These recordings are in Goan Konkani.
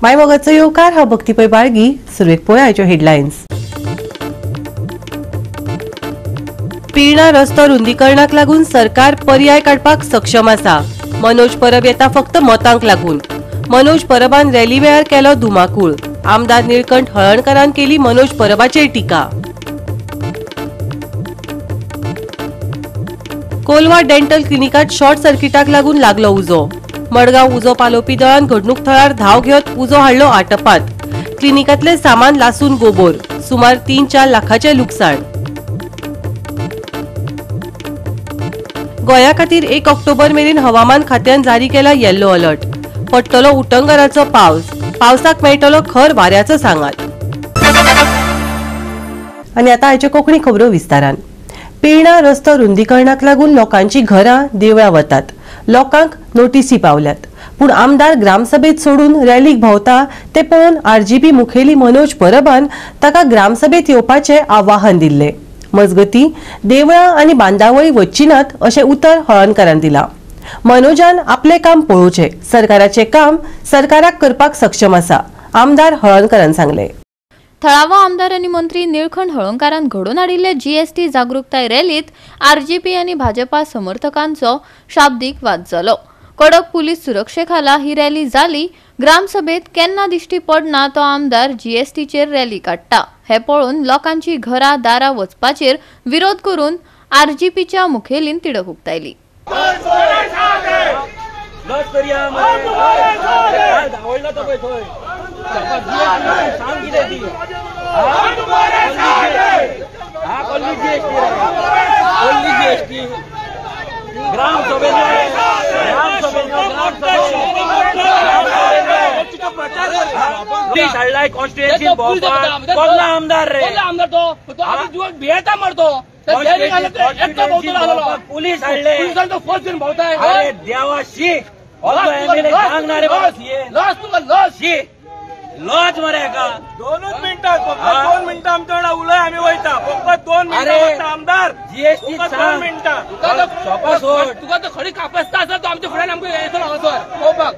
माय मोगाचो येवकार. हांव भक्ती पै बाळगी. सुरवेक पळय हेडलायन्स. पिर्णा रस्तो रुंदीकरणाक लागून सरकार पर्याय काडपाक सक्षम आसा. मनोज परब येता फक्त मतांक लागून. मनोज परबान रॅली वेळार केलो धुमाकूळ. आमदार निळकंठ हळर्णकरान केली मनोज परबाचेर टिका. कोलवा डेंटल क्लिनिकात शॉर्ट सर्किटाक लागून लागलो उजो. मडगांव उजो पालोवपी दळान घडणूक थळार धांव घेत उजो हाडलो आटपात. क्लिनिकातले सामान लासून गोबोर. सुमार 3-4 लाखाचे लुकसाण. गोंया खातीर 1 ऑक्टोबर मेरेन हवामान खात्यान जारी केला येल्लो अलर्ट. पडटलो उटंगराचो पावस. पावसाक मेळटलो खर वाऱ्याचो सांगात. आनी आतां आयच्यो कोंकणी खबरो विस्तारान. पिर्णा रस्तो रुंदीकरणाक लागून लोकांची घरां देवळां वतात. लोकांक नोटीसी पावल्यात. पूण आमदार ग्रामसभेत सोडून रॅलीक भोंवता ते पळोवन आरजीपी मुखेली मनोज परबान ताका ग्रामसभेत येवपाचें आवाहन दिल्लें. मजगती देवळां आनी बांदावळी वच्ची नात अशें उतर हळर्णकरान दिलां. मनोजान आपलें काम पळोवचें, सरकाराचें काम सरकाराक करपाक सक्षम आसा, आमदार हळर्णकरान सांगलें. थळावो आमदार आनी मंत्री निळकंठ हळर्णकारान घडोवन हाडिल्ले जीएसटी जागृताय रॅलीत आरजीपी आनी भाजपा समर्थकांचो शाब्दीक वाद जालो. कडक पुलीस सुरक्षे खाला ही रॅली जाली. ग्रामसभेत केन्ना दिश्टी पडना तो आमदार जीएसटीचेर रॅली काडटा हे पळोवन लोकांची घरां दारां वचपाचेर विरोध करून आरजीपीच्या मुखेलीन तिडक उक्तायली. आमदार पुलीस हाडले देवा लॉज मरे का 2 मिनटां 2 मिनटां आमच्या वांगडा उलय आमी वयता. फक्त 2 मिनटां आमदार जीएसटी 2 मिनटां तुका तर खरी कापस्ता आसा तो आमच्या फुड्यान आमकां येतलो हांगासर पळोवपाक.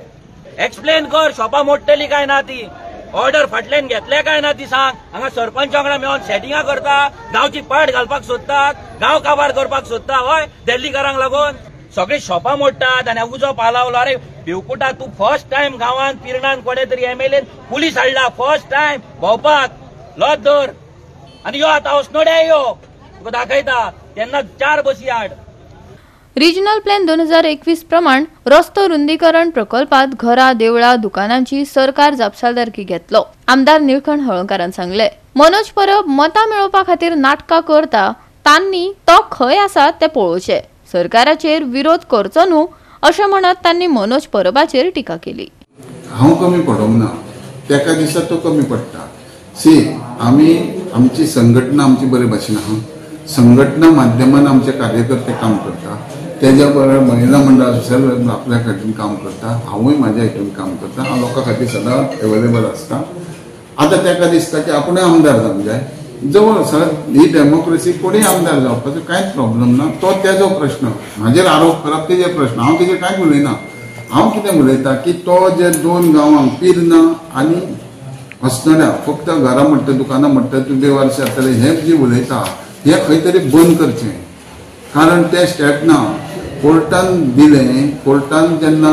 एक्सप्लेन कर शॉपां मोडटली काय ना ती, ऑर्डर फाटल्यान घेतले काय ना ती सांग. हांगा सरपंच वांगडा मेळोन सेटिंगां करता, गांवची पाट घालपाक सोदतात, गांव काबार करपाक सोदता. हय दिल्लीकारांक लागून सगळीं शॉपां मोडटात आनी उजो पालावलो. अरे भिवकुटा तूं फर्स्ट टायम गांवांत पिर्णान कोणे तरी एमएलएन पुलीस हाडला फर्स्ट टायम भोंवपाक. लज धर आनी यो आतां अस्नोड्या यो, तुका दाखयता तेन्ना 4 बसी हाड. रिजनल प्लॅन 2021 प्रमाण रस्तो रुंदीकरण प्रकल्पात घरां देवळां दुकानांची सरकार जापसालदारकी घेतलो, आमदार निळकंठ हळर्णकारान सांगले. मनोज परब मतां मेळोवपा खातीर नाटकां करता, तांणी तो खंय आसा ते पळोवचें, सरकाराचेर विरोध करचो न्हू अशें म्हणत तांणी मनोज परबाचेर टिका केली. हांव कमी पडोंक ना, तेका दिसा तो कमी पडटा. सी आमी आमची संघटना आमची बरे भाशेन आहा. संघटना माध्यमान आमचे कार्यकर्ते काम करता, तेज्या बरोबर महिला मंडळ सर्व आपल्या खातीर काम करता, हांवूय म्हाज्या हितून काम करता. हांव लोकां खातीर सदां अवेलेबल आसता. आतां तेका दिसता की आपूणय आमदार जावंक जाय. जवळ सर ही डेमोक्रेसी कोणीय आमदार जावपाचो कांयच प्रॉब्लम ना. तो तेजो प्रश्न, म्हाजेर आरोप करप तेजे प्रश्न. हांव तेजेर कांयच उलयना. हांव कितें उलयता की तो जे 2 गांवांक पिर्णा आनी अस्नोड्या फक्त घरां म्हणटा दुकानां म्हणटा तूं बेवारस जातले हें जे उलयता हें खंय तरी बंद करचें. कारण ते स्टेप ना कोर्टान दिलें, कोर्टान जेन्ना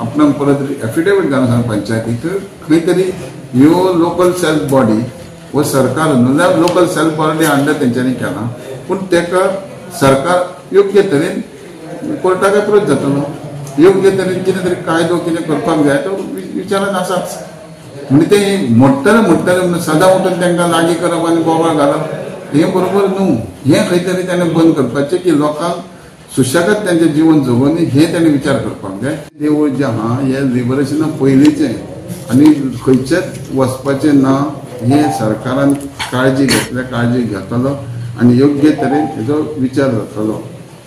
आपणाक परत एफिडेवीट घालून सांग पंचायतीक, तर खंय तरी ह्यो लोकल सेल्फ बॉडी वो सरकार न्हू जाल्यार लोकल सेल्फ बॉडी अंडर तेंच्यांनी केलां, पूण तेका सरकार योग्य तरेन कोर्टाक एप्रोच जातलो, योग्य तरेन कितें तरी कायदो कितें करपाक जाय तो विचारान आसाच. म्हणजे ते मोडटले मोडटले म्हणून सदां उठून तांकां लागीं करप आनी बोवाळ घालप हें बरोबर न्हू. हें खंय तरी ताणें बंद करपाचें की लोकांक सुशेगाद तेंचें जिवन जगोवनी हें ताणें विचार करपाक जाय. देवूळ जें आहा हें लिबरेशना पयलींचें आनी खंयचेच वचपाचें ना हे सरकारान काळजी घेतल्या, काळजी घेतलो आनी योग्य तरेन हेजो विचार जातलो.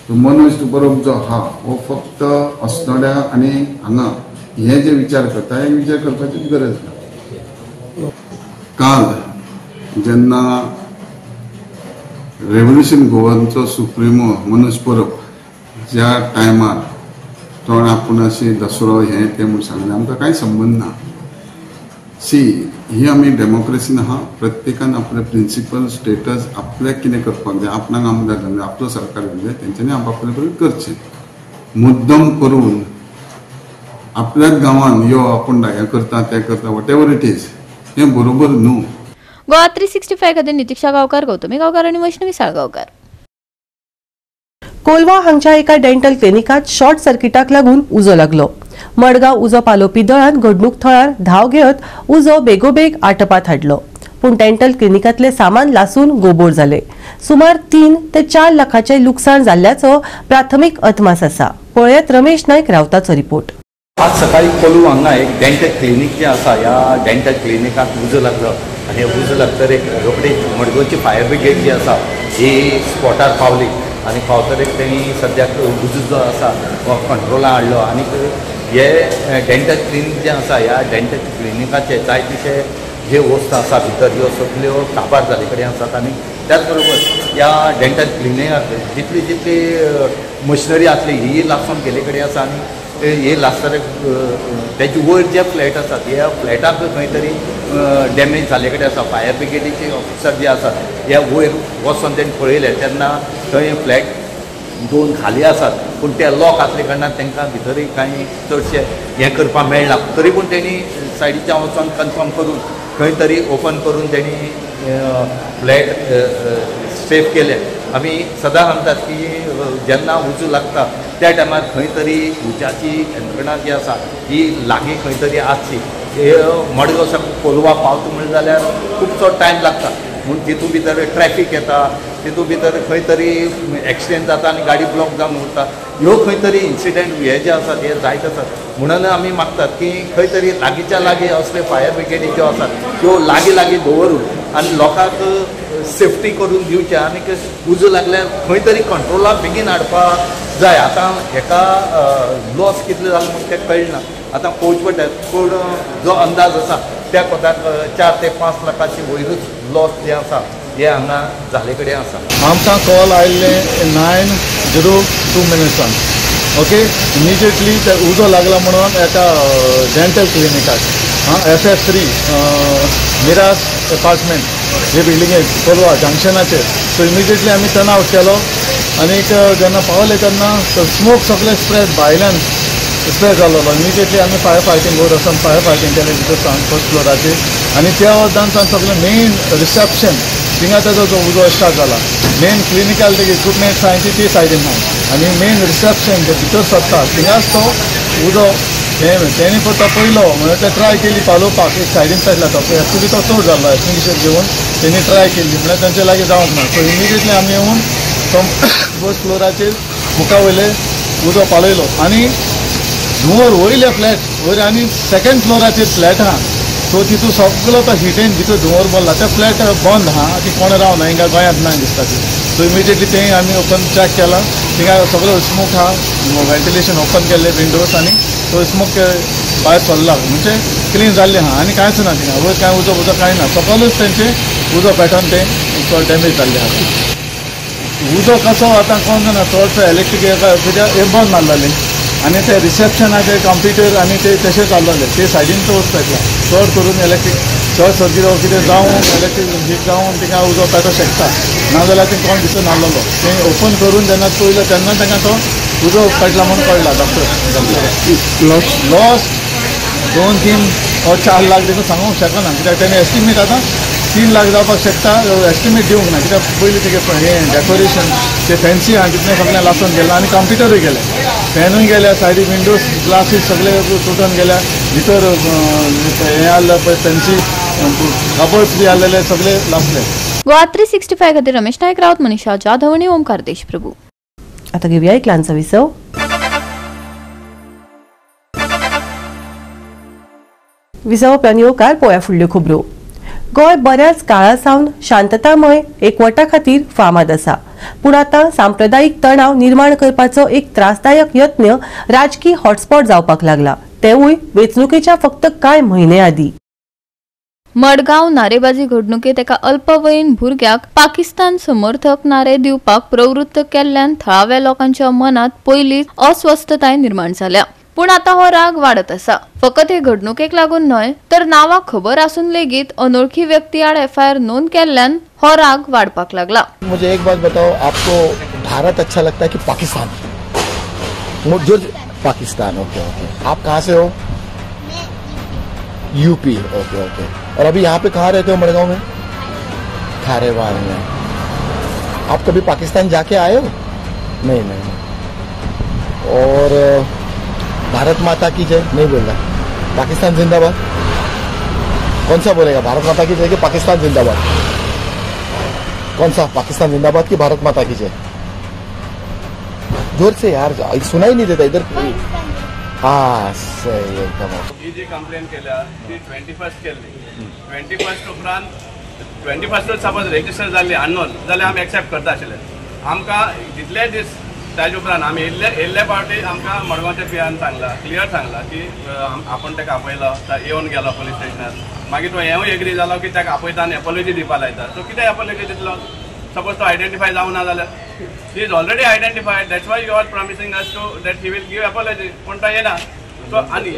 मनोज परब जो आहा हो फक्त अस्नोड्या आनी हांगा हे जे विचार करता हे विचार करपाची गरज ना. काल जेन्ना रेव्होल्युशन गोवांचो सुप्रिमो मनोज परब ज्या टायमार तो आपूण अशें दसरो हें तें म्हूण सांगलें, आमकां कांय संबंद ना. सी ही आमी डेमोक्रेसीन आहा, प्रत्येकान आपले प्रिंसिपल स्टेटस आपल्याक कितें करपाक जाय, आपणाक आमदार जावंक जाय, आपलो सरकार जावंक जाय, तेंच्यांनी आपआपले परीन करचें. मुद्दम करून आपल्याच गांवान यो आपूण हें करता तें करता, what ever it is, हें बरोबर न्हू. गोवा 365 खातीर नितिक्षा गांवकार, गौतमी गांवकार आनी वैष्णवी साळगांवकार. कोलवा हांगच्या एका डेंटल क्लिनिकात शॉर्ट सर्किटाक लागून उजो लागलो. मडगांव उजो पालोवपी दळान घडणूक थळार धांव घेत उजो बेगोबेग आटपात हाडलो, पूण डेंटल क्लिनिकांतले सामान लासून गोबोर जाले. सुमार 3 ते 4 लाखाचे लुकसाण जाल्ल्याचो प्राथमीक अदमास आसा. पळयात रमेश नायक रावताचो रिपोर्ट. आज सकाळी कोलू हांगा एक डेंटल क्लिनीक जे आसा, ह्या डेंटल क्लिनिकाक उजो लागलो आनी उजो लागतर एक रोखडी मडगांवची फायर ब्रिगेड जी आसा ही स्पॉटार पावली आनी पावतरेक तेणी सद्याक उजो जो आसा हो कंट्रोला हाडलो. आनी हे डेंटल क्लिनीक जें आसा ह्या डेंटल क्लिनिकाचे जायतेशे जे वस्तू आसा भितर ह्यो सगल्यो काबार जाल्ले कडेन आसात. आनी त्याच बरोबर ह्या डेंटल क्लिनिकाक जितली जितली मशिनरी आसली ही लासून गेल्ले कडेन आसा. आनी हे लासतरेक तेजे वयर जे फ्लॅट आसात ह्या फ्लॅटाक खंय तरी डॅमेज जाल्ले कडेन आसा. फायर ब्रिगेडीचे ऑफिसर जे आसात ह्या वयर वचोन तेणी पळयलें तेन्ना थंय फ्लॅट 2 खाली आसात, पूण ते लॉक आसले कारणान तांकां भितरूय कांय चडशें हें करपाक मेळना. तरी पूण तेणी सायडीच्यान वचोन कन्फर्म करून खंय तरी ओपन करून तेणी फ्लॅट सेफ केले. आमी सदां सांगतात की जेन्ना उजो लागता त्या टायमार खंय तरी उज्याची यंत्रणा जी आसा ही लागीं खंय तरी आसची. हे मडगांव सावन कोलवा पावता म्हणलें जाल्यार खुबसो टायम लागता, म्हूण तितूंत भितर ट्रॅफीक येता, तितूंत भितर खंय तरी एक्सिडेंट जाता आनी गाडी ब्लॉक जावन उरता. ह्यो खंय तरी इन्सिडंट हे जे आसात हे जायत आसात. म्हणून आमी मागतात की खंय तरी लागींच्या लागीं असले फायर ब्रिगेडी ज्यो आसात त्यो लागीं लागीं दवरून आनी लोकांक सेफ्टी करून दिवचें आनी उजो लागल्यार खंय तरी कंट्रोला बेगीन हाडपाक जाय. आतां हेका लॉस कितलो जालो म्हूण तें कळना, आतां पळोवचें पडटा, पूण जो अंदाज आसा त्या कोताक 4 ते 5 लाखाची वयरूच लॉस जे आसा हे हांगा जाल्ले कडेन आसा. आमकां कॉल आयिल्ले 9:02 मिनट्सान. ओके, इमिजिएटली ते उजो लागला म्हणून एका डेंटल क्लिनिकाक FF3 Miras apartment हे बिल्डिंगेक कोलवा जंक्शनाचेर. सो इमिजिएटली आमी टर्न आवट केलो आनीक जेन्ना पावले तेन्ना स्मोक सगळे स्प्रेड भायल्यान स्प्रेड जाल्लो. इमिजिएटली आमी फायर फायटींग वयर वचून फायर फायटींग केलें भितर सावन फर्स्ट फ्लोराचेर आनी त्या वरदान सावन सगळें मेन रिसेप्शन थिंगा ताजो जो उजो स्टार्ट जाला. मेन क्लिनिकल इक्विपमेंट्स आहाय ती सायडीन आहाय आनी मेन रिसेप्शन जे भितर सरता थिंगाच तो उजो हें तेणी पळय तो पयलो म्हणल्यार ते ट्राय केली पालोवपाक, एक सायडीन पेटला तो एक्चुली तो चड जाल्लो एक्सटिंग्विशर घेवन तेणी ट्राय केली म्हणल्यार तेंचे लागीं जावंक ना. सो इमिजिएटली आमी येवन तो फर्स्ट फ्लोराचेर मुखा वयले उजो पालयलो आनी धुंवर वयले फ्लॅट वयर आनी सेकेंड फ्लोराचेर फ्लॅट आहा. सो तितून सगलो तो हिटेन भितर धुंवर भरला. ते फ्लॅट बंद आहा, ती कोण रावना हिंगा गोंयांत ना दिसता ती. सो इमिजिएटली तें आमी ओपन चॅक केलां, थिंगा सगलो स्मोक आहा, वेंटिलेशन ओपन केल्ले विंडोज आनी तो स्मोक भायर सरला म्हणजे क्लीन जाल्लें आहा आनी कांयच ना थिंगा वयर कांय उजो उजो कांय ना. सकलूच तेंचे उजो पेटोवन तें डॅमेज जाल्लें आहा. उजो कसो आतां कोण जाणा, चडसो इलेक्ट्रीक कित्याक हे बंद मारलेलें आनी ते रिसेप्शनाचे कंप्युटर आनी ते तशें चाललेले ते सायडीन तो वचपाक पेटला. चड करून इलेक्ट्रीक शॉर्ट सर्कीट वा कितें जावन इलेक्ट्रीक हीट जावन तिका उजो पेटोवंक शकता, नाजाल्यार तें कोण भितर नासलेलो. तें ओपन करून जेन्ना पळयलो तेन्ना तांकां तो उजो पेटला म्हूण कळ्ळा. डॉक्टर लॉस 2, 3 वा 4 लाख देखून सांगूंक शकना, कित्याक तेणें एस्टिमेट आतां 3 लाख जावपाक शकता, एस्टिमेट दिवंक ना कित्याक पयलीं तेगे हें डेकोरेशन ते फॅन्सी आहा तितलें सगळें लासून गेलां आनी कंप्युटरूय गेले, फॅनूय गेल्या, सायडी विंडोज ग्लासीस सगळे तुटून गेल्या, भितर हें आहलें पळय फॅन्सी कबर्ड्स बी आहलेले सगळे लासले. गोवा 365 खातीर रमेश नायक रावत, मनीषा जाधव आनी ओमकार देशप्रभू. आतां घेवया एक ल्हानसो विसव. विसव उपरांत येवकार पळोवया फुडल्यो खबरो. गोंय बऱ्याच काळा सावन शांततामय एकवटा खातीर फामाद आसा, पूण आतां सांप्रदायीक तणाव निर्माण करपाचो एक त्रासदायक यत्न राजकी हॉटस्पॉट जावपाक लागला, तेवूय वेंचणुकेच्या फक्त कांय म्हयने आदीं. मडगांव नारेबाजी घडणुकेत एका अल्पवयीन भुरग्याक पाकिस्तान समर्थक नारे दिवपाक प्रवृत्त केल्ल्यान थळाव्या लोकांच्या मनात पयलींच अस्वस्थताय निर्माण जाल्या. पूण आतां हो राग वाडत आसा. फकत हे घडणुकेक लागून न्हय तर नांवां खबर आसून लेगीत अनोळखी व्यक्ती आड एफआयआर नोंद केल्ल्यान हो राग वाडपाक लागला. मुझे एक बात बताओ, आपको भारत अच्छा लगता है कि पाकिस्तान? जो पाकिस्तान, ओके ओके. आप कहाँ से हो? UP, okay okay. और अभी यहाँ पे कहाँ रहते हो? मडगांव में, खारेबाग में. आप कभी पाकिस्तान जाके आए हो? नहीं नहीं. और भारत माता की जय नहीं बोल रहा? पाकिस्तान जिंदाबाद? कौन सा बोलेगा, भारत माता की जय कि पाकिस्तान जिंदाबाद? कौन सा, पाकिस्तान जिंदाबाद की भारत माता की जय? जोर से यार, सुना ही नहीं देता इधर. हाँ सही एकदम. ही जी कंप्लेन केल्या ती 21 केल्ली. 21 उपरांत 21 सपोज रेजिस्टर जाल्ली अननोन जाल्यार आमी एक्सेप्ट करता आशिल्ले. आमकां जितले दीस ताजे उपरांत आमी येयल्ले फावटी आमकां मडगांवच्या पियान सांगला, क्लियर सांगला की आपूण ताका आपयलो, येवन गेलो पुलीस स्टेशनार. मागीर तो हेंवूय एग्री जालो की ताका आपयता आनी एपोलॉजी दिवपा लायता. सो कितें एपोलॉजी दितलो? सपोज तो आयडेंटिफाय जावना जाल्यार? He is already identified, that's why you are promising us to that he will give apology, पूण तो येना. सो आनी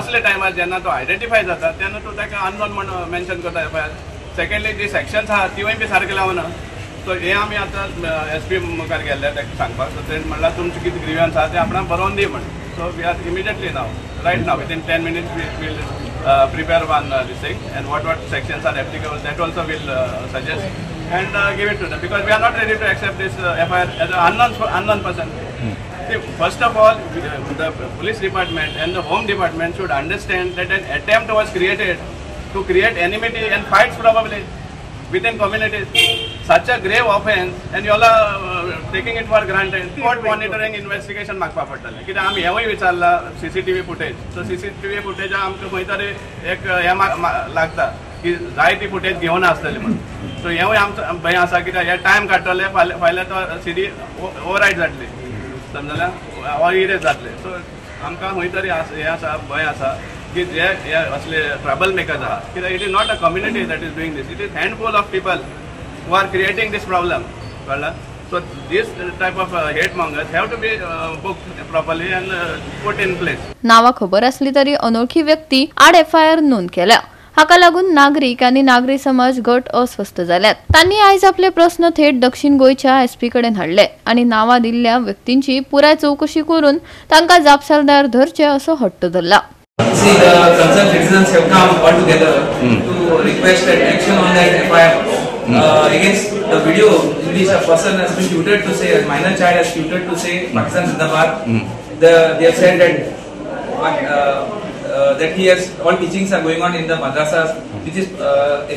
असले टायमार जेन्ना तो आयडेंटिफाय जाता तेन्ना तूं ताका अननोन म्हण मेन्शन करता एफआयआर. सेकेंडली जी सेक्शन्स आहा तिवूय बी सारके लावना. सो हे आमी आतां एस पी मुखार गेल्ले ताका सांगपाक. सो तेणें म्हणल्यार तुमचें कितें ग्रिव्हन्स आहा तें आपणाक बरोवन दी म्हण. So we are immediately now, right now within 10 minutes we will prepare one this thing and what sections are applicable that also will suggest and give it to them, because we are not ready to accept this FIR as an unknown person. See, first of all, the police department and the home department should understand that an attempt was created to create enmity and fights probably within communities. Such a grave offense and you all are taking it for granted. Court monitoring investigation मागपा पडटलें. कित्याक आमी हेंवूय विचारला CCTV footage. So CCTV फुटेजा आमकां खंय तरी एक हें लागता की जाय ती फुटेज घेवन आसतली म्हण. सो हेंवूय आमचो भंय आसा कित्याक हे टायम काडटले, फाल्यां तो सीडी ओवररायड जातली, समजल्या, ऑर इरेज जातले. सो आमकां खंय तरी हें आसा, भंय आसा की जे हे असले ट्रबल मेकर्स आहा, कित्याक it is not a community that is doing this, it is handful of people who are creating this problem. कळ्ळा? So this type of hate mongers have to be booked properly and put in place. नांवां खबर आसली तरी अनोळखी व्यक्ती आड एफआयआर नोंद केल्या. हाका लागून नागरीक आनी नागरी समाज गट अस्वस्थ जाल्यात. तांणी आयज आपले प्रस्न थेट दक्षिण गोंयच्या एसपी कडेन हाडले आनी नांवां दिल्ल्या व्यक्तींची पुराय चवकशी करून तांकां जापसालदार धरचे असो हट्ट धरला. See, the concerned citizens have come all together to request an action on that FIR against the video in which a person has been tutored to say, a minor child has tutored to say Pakistan Zindabad. They have said that that he has all teachings are going on in the madrasas, which is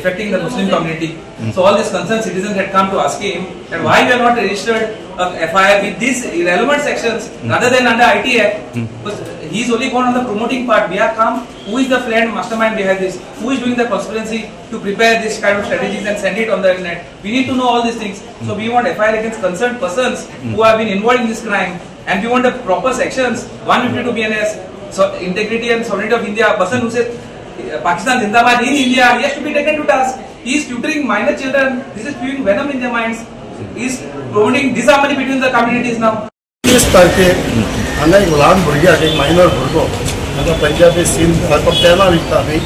affecting the Muslim community. So all these concerned citizens had come to ask him that why we are not registered a FIR with these irrelevant sections rather than under IT Act. Because he is only gone on the promoting part. We have come, who is the plan mastermind behind this? Who is doing the conspiracy to prepare this kind of strategies and send it on the internet? We need to know all these things. So we want FIR against concerned persons who have been involved in this crime, and we want the proper sections 152 BNS. So integrity and sovereignty of India. A person who says Pakistan Zindabad in India, he has to be taken to task. He is tutoring minor children. This is spewing venom in their minds. He is promoting disharmony between the communities now. 30 तारखेक हांगा एक ल्हान भुरग्याक, एक मायनर भुरगो हांगा पंजाबी सीन तो पेनां विकता न्ही,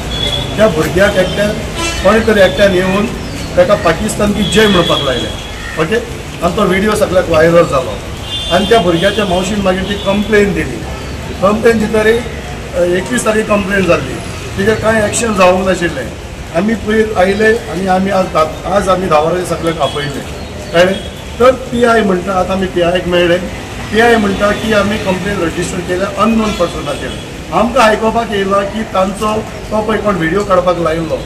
त्या भुरग्याक एकट्यान कोणी तरी एकट्यान येवन ताका पाकिस्तान की जय म्हणपाक लायलें. ओके, आनी तो व्हिडियो सगळ्याक व्हायरल जालो आनी त्या भुरग्याच्या मावशीन मागीर ती कंप्लेन दिली. कंप्लेन दितरी 21 तारखेक कंप्लेन जाल्ली, तिचेर कांय एक्शन जावंक नाशिल्लें. आमी पयर आयले आनी आमी आज आमी 10 वरांचेर सगळ्यांक आपयलें, कळ्ळें. तर पी I म्हणटा, आतां आमी पी आयक मेळ्ळे, पी I म्हणटा की आमी कंप्लेन रजिस्टर केल्या अननोन पर्सनाचेर. आमकां आयकोपाक येयलां की तांचो तो पळय कोण व्हिडियो काडपाक लायिल्लो,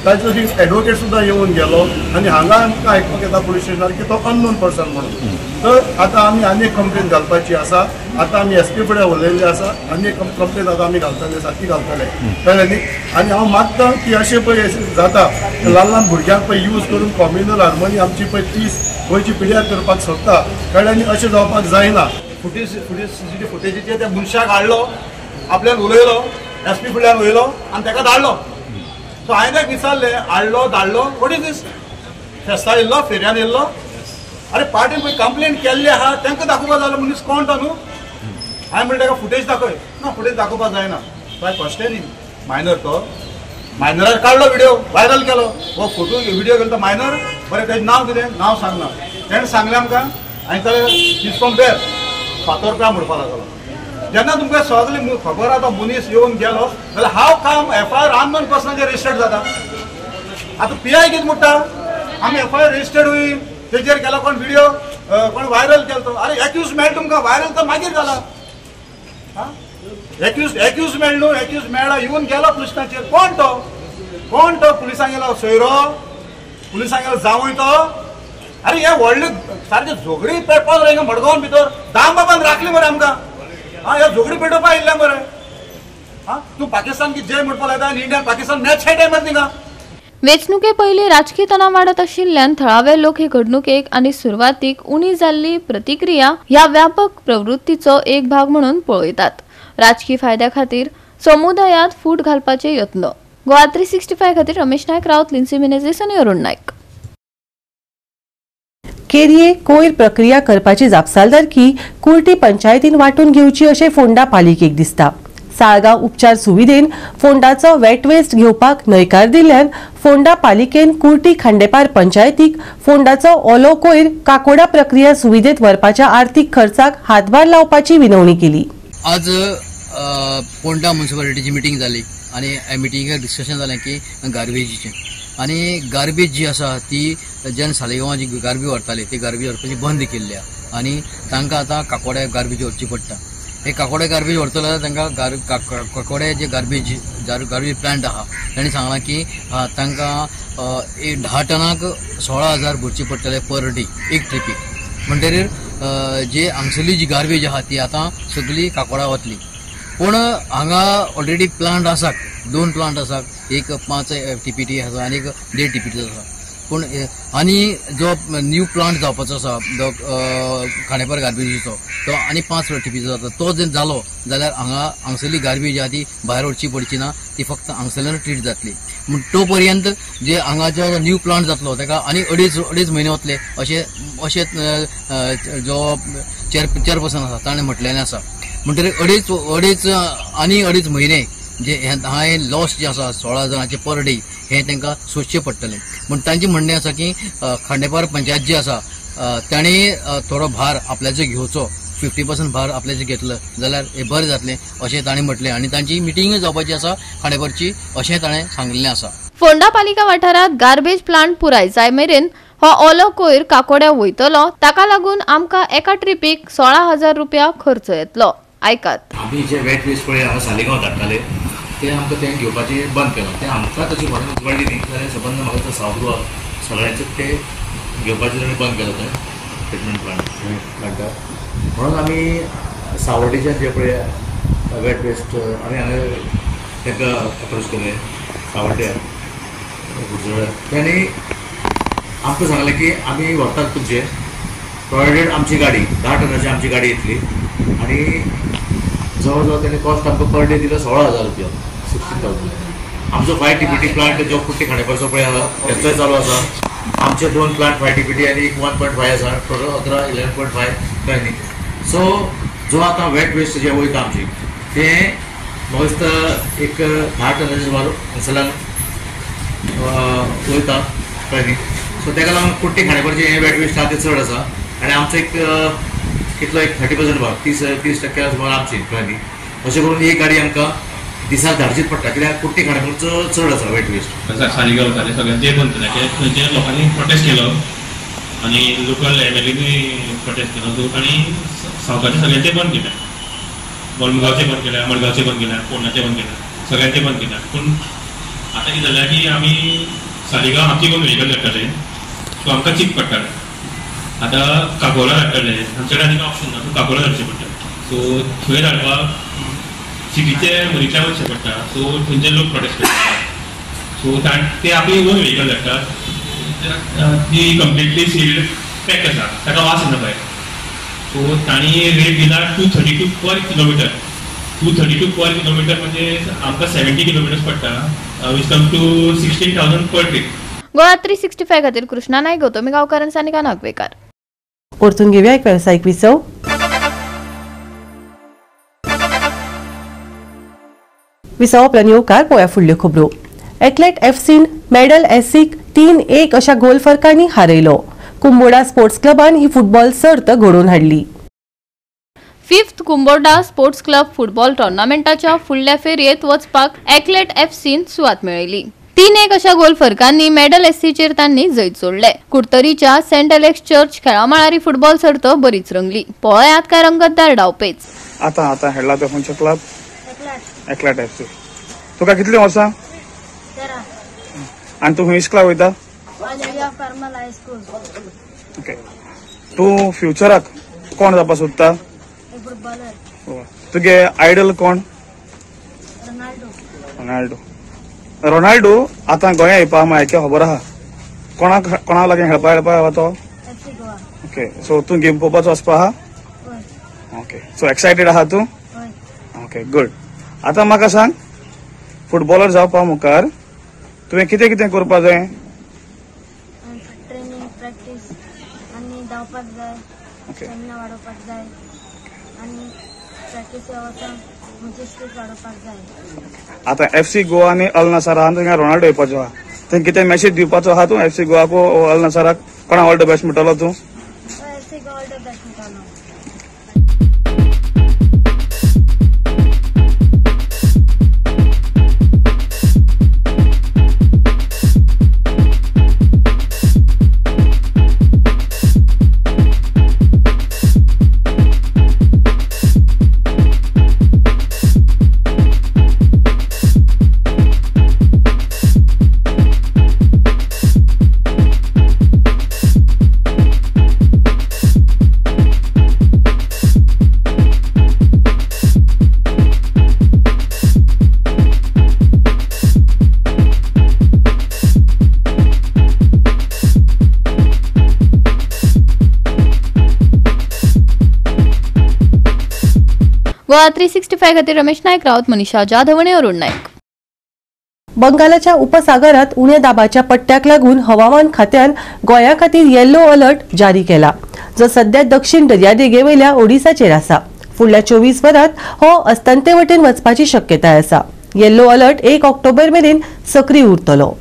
ताचो एडवोकेट सुद्दां येवन गेलो आनी हांगा आमकां आयकपाक येता पुलीस स्टेशनार की तो अननोन पर्सन म्हणून. तर आतां आमी आनी एक कंप्लेन घालपाची आसा. आतां आमी एस पी फुडें उलयल्ले आसा, आनी एक कंप्लेन आतां आमी घालतले, सारकी घालतले, कळ्ळें न्ही. आनी हांव मागता की अशें पळय जाता ल्हान ल्हान भुरग्यांक पळय यूज करून कॉम्युनल हार्मनी आमची पळय 30 गोंयची पिड्यार करपाक सोदता, कळ्ळें न्ही. अशें जावपाक जायना. फुटेज सीसीटीव्ही फुटेजीचेर त्या मनशाक हाडलो, आपल्यान उलयलो, एस पी फुडल्यान उलयलो आनी ताका धाडलो. सो हांवें ताका विचारलें, हाडलो धाडलो, what is these? फेस्ता येयल्लो, फेरयान येयल्लो, अरे पार्टीन पळय कंप्लेन केल्ली आहा तांकां दाखोवपा जालो मनीस कोण तो न्हू. हांवें म्हणलें ताका फुटेज दाखय. ना, फुटेज दाखोवपाक जायना. सो हांवें क्वेश्चन मायनर तो मायनरार काडलो व्हिडिओ व्हायरल केलो. हो फोटो व्हिडिओ केलो तो मायनर. बरें, तेजें नांव कितें? नांव सांगना. तेणें सांगलें आमकां. आनी जाल्यार is from where Fatorpa म्हणपाक लागलो. जेन्ना तुमकां सगळें खबर आतां मनीस येवन गेलो जाल्यार हांव काम एफ I R unknown पर्सनाचेर रजिस्टर्ड जाता. आतां पी I कितें म्हणटा, आमी एफ I R registered होईल तेजेर केला कोण व्हिडिओ कोण व्हायरल केलो तो. अरे एक्यूज मेळ तुमकां, व्हायरल तर मागीर जाला. एक्यूज एक्यूज मेळ न्हू, एक्यूज मेळ्ळा येवन गेलो पुलिसांचेर. कोण तो? कोण तो पुलिसांक गेलो सोयरो, पुलिसांक गेलो जावूय तो. अरे हे व्हडले सारके झगडी पेटपाक रे मडगांव भितर दामबाबान राखली मरे आमकां. आं, हे झगडी पेटोवपाक येयल्ले मरे. आं, तूं पाकिस्तान की जय म्हणपाक लायता आनी इंडियान पाकिस्तान मॅच खेळटाय मरे थिंगा. वेंचणुके पयलीं राजकी तणाव वाडत आशिल्ल्यान थळावे लोक हे घडणुकेक आनी सुरवातीक उणी जाल्ली प्रतिक्रिया ह्या व्यापक प्रवृत्तीचो एक भाग म्हणून पळयतात. राजकी फायद्या खातीर समुदायांत फूट घालपाचे यत्न. गोवा 365 खातीर रमेश नायक, राऊत, लिन्सी मिनेझीस आनी अरुण नायक. केरये कोयर प्रक्रिया करपाची जापसालदारकी कुर्टी पंचायतीन वांटून घेवची अशें फोंडा पालिकेक दिसता. साळगांव उपचार सुविधेन फोंडाचो वेट वेस्ट घेवपाक न्हयकार दिल्ल्यान फोंडा पालिकेन कुर्टी खांडेपार पंचायतीक फोंडाचो ओलो कोयर काकोडा प्रक्रिया सुविधेत व्हरपाच्या आर्थिक खर्चाक हातभार लावपाची विनवणी केली. आज फोंडा म्युनिसिपालिटीची मिटींग जाली आनी ह्या मिटिंगेक डिस्कशन जालें की गार्बेजीचें आनी गार्बेज जी आसा ती जेन्ना सालेगांवां जी गार्बेज व्हरताली ती गार्बेज व्हरपाची बंद केल्ली आनी तांकां आतां काकोड्या गार्बेज व्हरची पडटा. हे काकोडे गार्बेज व्हरतले जाल्यार तांकां काकोडे जे गार्बेज गार्बेज प्लांट आहा तांणी सांगलां की तांकां 10 टनाक 16,000 भरची पडटले पर डे एक ट्रिपीक. म्हणटकीर जे हांगसरली जी गार्बेज आहा ती आतां सगळी काकोडा वतली. पूण हांगा ऑलरेडी प्लांट आसात, 2 प्लांट आसात, एक 5 TPT आसा आनी एक 1.5 TPT आसा. पूण आनी जो न्यू प्लांट जावपाचो आसा जो खांडेपार गार्बेजीचो तो आनी 5 TPT जाता, तो जर जालो जाल्यार हांगा हांगसरली गार्बेज आहा ती भायर व्हरची पडची ना, ती फक्त हांगसरल्यान ट्रीट जातली. पूण तो पर्यंत जे हांगा जो न्यू प्लांट जातलो ताका आनी अडेच म्हयने वतले अशें अशें जो चेअरपर्सन आसा ताणें म्हटलेलें आसा. म्हणटकीर अडेच म्हयने जे हांवें लॉस जे आसा 16,000 पर डे हे तांकां सोंसचें पडटलें. म्हण तांचें म्हणणें आसा की खांडेपार पंचायत जी आसा तांणी थोडो भार आपल्याचो घेवचो, 50% भार आपल्याचो घेतलो जाल्यार हें बरें जातलें अशें तांणी म्हटलें आनी तांची मिटिंगूय जावपाची आसा खांडेपारची अशें ताणें सांगिल्लें आसा. फोंडा पालिका वाठारांत गार्बेज प्लांट पुराय जाय मेरेन हो ओलो कोयर काकोड्या वयतलो, ताका लागून आमकां एका ट्रिपीक 16,000 रुपया खर्च येतलो. आयकात. आमी जे वेट वेस्ट पळय हांगा सालिगांव धाडटाले ते आमकां तें घेवपाचें बंद केलां. तें आमकां तशी फॉरेन उजवाडली न्ही जाल्यार सबंद म्हाका सावथ गोवा सगळ्यांचें तें घेवपाचें ताणें बंद केलां तें ट्रिटमेंट प्लांटार. म्हणून आमी सावर्डेच्यान जे पळय वेट वेस्ट आमी हांगा तांकां एप्रोच केलें सावर्ड्या गुजरात, तांणी आमकां सांगलें की आमी व्हरतात तुमचें प्रोवायडेड आमची गाडी 10 टनाची आमची गाडी येतली आनी जवळ जवळ ताणें कॉस्ट आमकां पर डे दिलो 16,000 रुपया, 16,000. आमचो 5 TPT plant जो कुट्टी खांडेपारचो पळय आसा तेचोय चालू आसा. आमचे 2 प्लांट 5 TPT आनी एक 1.5 आसा, टोटल 11 11.5 कळ्ळें न्ही. सो जो आतां वेट वेस्ट जे वयता आमची तें म्हाका दिसता एक 10 टनाचे सुमार हांगसरल्यान वयता कळ्ळें न्ही. सो ताका लागून कुट्टी खांडेपारचें हें वेट वेस्ट आसा तें चड आसा आनी आमचो एक कितलो एक 30% भाग 30% सुमार आमची कळ्ळें न्ही. अशें करून एक गाडी आमकां दिसाक धाडचीच पडटा कित्याक कुट्टी खांडेपारचो चड आसा वेट वेस्ट. सालिगांव वताले सगळ्यांचे बंद केलें, थंयच्या लोकांनी प्रोटेस्ट केलो आनी लोकल एमएलएनी प्रोटेस्ट केलो. सो तांणी सावकाचे सगळ्यांचे बंद केलें, मडगांवचे बंद केल्या, मडगांवचे बंद केल्या, फोंडाचे बंद केल्या, सगळ्यांचे बंद केल्या. पूण आतां कितें जालें की आमी सालिगांव आमची कोण व्हेकल धाडटाले सो आमकां चीप पडटालें. आतां काकोला धाडटले, आमचे कडेन आनी ऑप्शन ना, सो काकोला धाडचें पडटा. सो थंय धाडपाक सिटीचे मरीच्यान वचचें पडटा, सो थंयचे लोक प्रोटेस्ट करता. सो ते आपली ओन व्हेकल धाडटात ती कंप्लिटली सील्ड पॅक आसा, ताका वास येना भायर. सो तांणी रेट दिला 232 पर किलोमिटर. 232 पर किलोमिटर म्हणजे आमकां 70 किलोमिटर्स पडटा, which come to 16,000 per trip. Goa 365 खातीर कृष्णा नायक, गौतमी गांवकार आनी सानिका नागवेकार. परतून घेवया एक वेवसायीक विसव. विसावा उपरांत येवकार पळोवया फुडल्यो खबरो. एथलेट एफसीन मेडल एसीक 3-1 अशा गोल फरकांनी हारयलो. कुंबोडा स्पोर्ट्स क्लबान ही फुटबॉल सर्त घडोवन हाडली. 5th Kumborda sports club football टुर्नामेंटाच्या फुडल्या फेरयेंत वचपाक एथलेट एफसीन सुवात मेळयली. 3-1 अशा गोल फरकांनी मेडल एससीचेर तांणी जैत जोडले. कुडतरीच्या सेंट एलेक्स चर्च खेळामळार ही फुटबॉल सर्त बरीच रंगली. पळयात काय रंगतदार डावपेच. आतां आतां खेळला तो खंयचो क्लब? एकलाट एफसी. तुका कितली वर्सां? 13. आनी तूं खंय इस्कुलाक वयता? ओके. तूं फ्युचराक कोण जावपाक सोदता? तुगे आयडल कोण? रोनाल्डो. रोनाल्डो आतां गोंया येवपा म्हाका खबर आहा. कोणाक कोणा लागीं खेळपा खेळपा तो? ओके. सो तूं गेम पळोवपाचो वचपा आहा? ओके. सो एक्सायटेड आहा तूं? Okay, good. आतां म्हाका सांग, फुटबॉलर जावपा मुखार तुवें कितें कितें करपा जाय? ट्रेनिंग, प्रॅक्टीस आनी धांवपाक जाय, स्टॅमिना वाडोवपाक जाय आनी प्रॅक्टीस वचून म्हजी स्पीड वाडोवपाक जाय. आतां एफसी गोवा आनी अल नसर आहा, तुका रोनाल्डो येवपाचो आहा, थंय कितें मॅसेज दिवपाचो आहा तूं एफसी गोवाक अल नसराक? कोणा ऑल the best म्हणटलो तूं? FC Goa all the best म्हणटलो. गोवा 365 खातीर रमेश नायक रावत, मनीषा जाधव आनी अरुण नायक. बंगालाच्या उपसागरात उण्या दाबाच्या पट्ट्याक लागून हवामान खात्यान गोंया खातीर येलो अलर्ट जारी केला, जो सध्या दक्षिण दर्यादेगेवयल्या ओडिसाचेर आसा. फुडल्या 24 वरांत हो अस्तंते वटेन वचपाची शक्यताय आसा. येलो अलर्ट 1 ऑक्टोबर मेरेन सक्रीय उरतलो.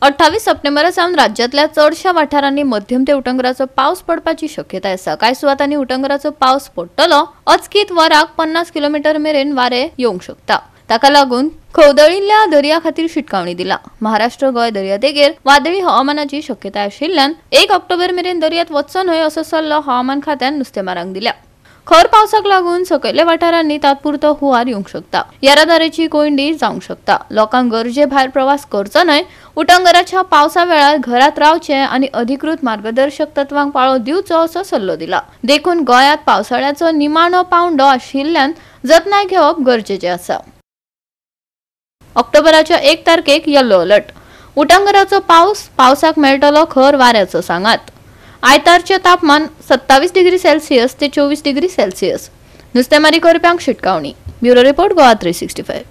28 सप्टेंबरा सावन राज्यांतल्या चडशा वाठारांनी मध्यम ते उटंगराचो पावस पडपाची शक्यताय आसा. कांय सुवातांनी उटंगराचो पावस पडटलो. अचकीत वराक 50 किलोमिटर मेरेन वारें येवंक शकता. ताका लागून खवदळिल्ल्या दर्या खातीर शिटकावणी दिला. महाराष्ट्र गोंय दर्यादेगेर वादळी हवामानाची शक्यताय आशिल्ल्यान 1 ऑक्टोबर मेरेन दर्यांत वचचो न्हय असो सल्लो हवामान खात्यान नुस्तेमारांक दिल्या. खर पावसाक लागून सकयल्या वाठारांनी तात्पुरतो हुंवार येवंक शकता. येरादारीची कोंयडी जावंक शकता. लोकांक गरजे भायर प्रवास करचो न्हय. उटंगराच्या पावसा वेळार घरांत रावचें आनी अधिकृत मार्गदर्शक तत्वांक पाळो दिवचो असो सल्लो दिला. देखून गोंयांत पावसाळ्याचो निमाणो पावंडो आशिल्ल्यान जतनाय घेवप गरजेचें आसा. ऑक्टोबराच्या 1 तारखेक येलो अलर्ट. उटंगराचो पावस, पावसाक मेळटलो खर वाऱ्याचो सांगात. आयतारचें तापमान 27 डिग्री सेल्सियस ते 24 डिग्री सेल्सियस. नुस्तेमारी करप्यांक शिटकावणी. Bureau report, Goa 365.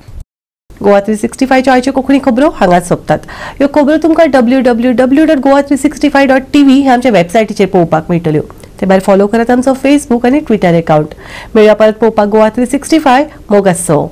Goa 365 आयच्यो कोंकणी खबरो हांगाच सोंपतात. ह्यो खबरो तुमकां www.goa365.tv ह्या आमच्या वेबसायटीचेर पळोवपाक मेळटल्यो. ते भायर फॉलो करात आमचो फेसबूक आनी ट्विटर अकाउंट. मेळया परत पळोवपाक गोवा 365. मोगासो.